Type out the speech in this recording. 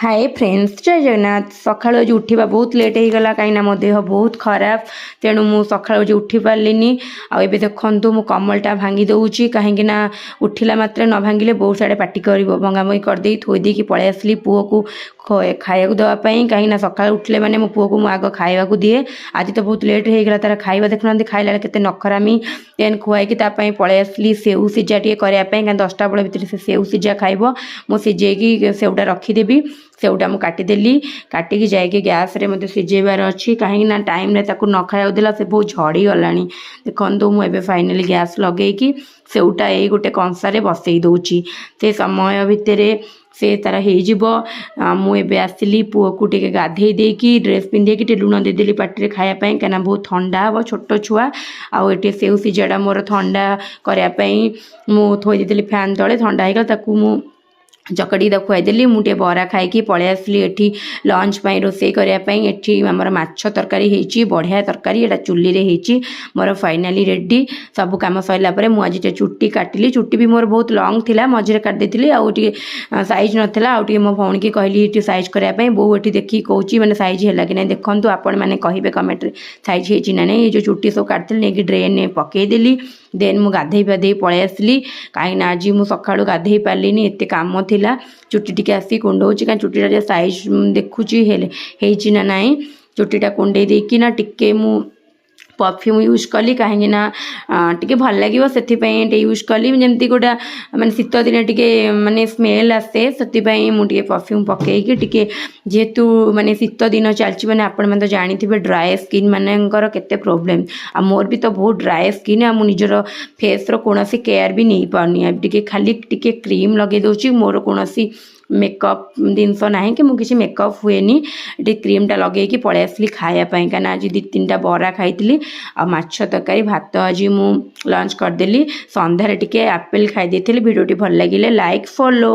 ହାଏ friends, ଜୟ ଜଗନ୍ନାଥ। ସକାଳୁ ଆଜି ଉଠିବା ବହୁତ ଲେଟ୍ ହେଇଗଲା, କାହିଁକିନା ମୋ ଦେହ ବହୁତ ଖରାପ। ତେଣୁ ମୁଁ ସକାଳୁ ଆଜି ଉଠି ପାରିଲିନି। ଆଉ ଏବେ ଦେଖନ୍ତୁ, ମୁଁ କମଳଟା ଭାଙ୍ଗି ଦେଉଛି, କାହିଁକିନା ଉଠିଲା ମାତ୍ରେ ନ ଭାଙ୍ଗିଲେ ବହୁତ ସାଡ଼େ ପାଟି କରିବ। ଭଙ୍ଗାଭଙ୍ଗି କରିଦେଇ ଥୋଇ ଦେଇକି ପଳେଇ ଆସିଲି ପୁଅକୁ ଖାଇବାକୁ ଦେବା ପାଇଁ, କାହିଁକିନା ସକାଳୁ ଉଠିଲେ ମାନେ ମୋ ପୁଅକୁ ମୁଁ ଆଗ ଖାଇବାକୁ ଦିଏ। ଆଜି ତ ବହୁତ ଲେଟ୍ ହେଇଗଲା ତାର ଖାଇବା। ଦେଖୁନାହାନ୍ତି, ଖାଇଲା ବେଳେ କେତେ ନଖରାମି। ଦେନ୍ ଖୁଆଇକି ତା ପାଇଁ ପଳେଇ ଆସିଲି ସେଉ ସିଝା ଟିକେ କରିବା ପାଇଁ, କାରଣ 10ଟା ବେଳ ଭିତରେ ସେ ସେଉ ସିଝା ଖାଇବ। ମୁଁ ସିଝେଇକି ସେଉଟା ରଖିଦେବି। ସେଉଟା ମୁଁ କାଟିଦେଲି। କାଟିକି ଯାଇକି ଗ୍ୟାସ୍ରେ ମୋତେ ସିଝେଇବାର ଅଛି, କାହିଁକି ନା ଟାଇମ୍ରେ ତାକୁ ନ ଖାଇବାକୁ ଦେଲା ସେ ବହୁତ ଝଡ଼ିଗଲାଣି। ଦେଖନ୍ତୁ, ମୁଁ ଏବେ ଫାଇନାଲି ଗ୍ୟାସ୍ ଲଗେଇକି ସେଉଟା ଏଇ ଗୋଟେ କଂସାରେ ବସେଇ ଦେଉଛି। ସେ ସମୟ ଭିତରେ ସେ ତାର ହେଇଯିବ। ମୁଁ ଏବେ ଆସିଲି ପୁଅକୁ ଟିକେ ଗାଧେଇ ଦେଇକି, ଡ୍ରେସ୍ ପିନ୍ଧେଇକି, ଟିକେ ଲୁଣ ଦେଇଦେଲି ପାଟିରେ ଖାଇବା ପାଇଁ, କାହିଁକିନା ବହୁତ ଥଣ୍ଡା ହେବ, ଛୋଟ ଛୁଆ। ଆଉ ଏଠି ସେଉ ସିଝାଟା ମୋର ଥଣ୍ଡା କରିବା ପାଇଁ ମୁଁ ଥୋଇ ଦେଇଥିଲି ଫ୍ୟାନ୍ ତଳେ। ଥଣ୍ଡା ହେଇଗଲା, ତାକୁ ମୁଁ ଚକଟିକି ତାକୁ ଖୁଆଇଦେଲି। ମୁଁ ଟିକେ ବରା ଖାଇକି ପଳେଇ ଆସିଲି ଏଠି ଲଞ୍ଚ ପାଇଁ ରୋଷେଇ କରିବା ପାଇଁ। ଏଠି ଆମର ମାଛ ତରକାରୀ ହେଇଛି, ବଢ଼ିଆ ତରକାରୀ, ଏଇଟା ଚୁଲିରେ ହେଇଛି। ମୋର ଫାଇନାଲି ରେଡ଼ି। ସବୁ କାମ ସରିଲା ପରେ ମୁଁ ଆଜି ଟିକେ ଚୁଟି କାଟିଲି। ଚୁଟି ବି ମୋର ବହୁତ ଲଙ୍ଗ୍ ଥିଲା, ମଝିରେ କାଟି ଦେଇଥିଲି, ଆଉ ଟିକେ ସାଇଜ୍ ନଥିଲା। ଆଉ ଟିକେ ମୋ ଭଉଣୀକି କହିଲି ଟିକେ ସାଇଜ୍ କରିବା ପାଇଁ। ବୋଉ ଏଠି ଦେଖିକି କହୁଛି, ମାନେ ସାଇଜ୍ ହେଲା କି ନାହିଁ। ଦେଖନ୍ତୁ, ଆପଣମାନେ କହିବେ କମେଣ୍ଟରେ ସାଇଜ୍ ହେଇଛି ନା ନାହିଁ। ଏଇ ଯେଉଁ ଚୁଟି ସବୁ କାଟିଥିଲି, ନେଇକି ଡ୍ରେନ୍ରେ ପକେଇଦେଲି। ଦେନ୍ ମୁଁ ଗାଧେଇ ପାଧେଇ ପଳେଇ ଆସିଲି, କାହିଁକିନା ଆଜି ମୁଁ ସକାଳୁ ଗାଧେଇ ପାରିଲିନି, ଏତେ କାମ ଥିଲା। ଚୁଟି ଟିକେ ଆସିକି କୁଣ୍ଡଉଛି, କାରଣ ଚୁଟିଟା ଟିକେ ସାଇଜ୍ ଦେଖୁଛି ହେଲେ ହେଇଛି ନା ନାହିଁ। ଚୁଟିଟା କୁଣ୍ଡେଇ ଦେଇକି ନା ଟିକେ ମୁଁ ପରଫ୍ୟୁମ୍ ୟୁଜ୍ କଲି, କାହିଁକିନା ଟିକେ ଭଲ ଲାଗିବ, ସେଥିପାଇଁ ଟିକେ ୟୁଜ୍ କଲି। ଯେମିତି ଗୋଟେ ମାନେ ଶୀତ ଦିନେ ଟିକେ ମାନେ ସ୍ମେଲ୍ ଆସେ, ସେଥିପାଇଁ ମୁଁ ଟିକେ ପରଫ୍ୟୁମ୍ ପକେଇକି ଟିକେ, ଯେହେତୁ ମାନେ ଶୀତ ଦିନ ଚାଲିଛି, ମାନେ ଆପଣମାନେ ତ ଜାଣିଥିବେ ଡ୍ରାଏ ସ୍କିନ୍ ମାନଙ୍କର କେତେ ପ୍ରୋବ୍ଲେମ୍। ଆଉ ମୋର ବି ତ ବହୁତ ଡ୍ରାଏ ସ୍କିନ୍, ଆଉ ମୁଁ ନିଜର ଫେସ୍ର କୌଣସି କେୟାର ବି ନେଇପାରୁନି। ଆଉ ଟିକେ ଖାଲି ଟିକେ କ୍ରିମ୍ ଲଗେଇ ଦେଉଛି। ମୋର କୌଣସି ମେକଅପ୍ ଜିନିଷ ନାହିଁ କି ମୁଁ କିଛି ମେକଅପ୍ ହୁଏନି। ଏଠି କ୍ରିମ୍ଟା ଲଗେଇକି ପଳେଇ ଆସିଲି ଖାଇବା ପାଇଁ, କାହିଁକିନା ଆଜି ଦୁଇ ତିନିଟା ବରା ଖାଇଥିଲି ଆଉ ମାଛ ତରକାରୀ ଭାତ ଆଜି ମୁଁ ଲଞ୍ଚ କରିଦେଲି। ସନ୍ଧ୍ୟାରେ ଟିକେ ଆପେଲ୍ ଖାଇ ଦେଇଥିଲି। ଭିଡ଼ିଓଟି ଭଲ ଲାଗିଲେ ଲାଇକ୍, ଫଲୋ।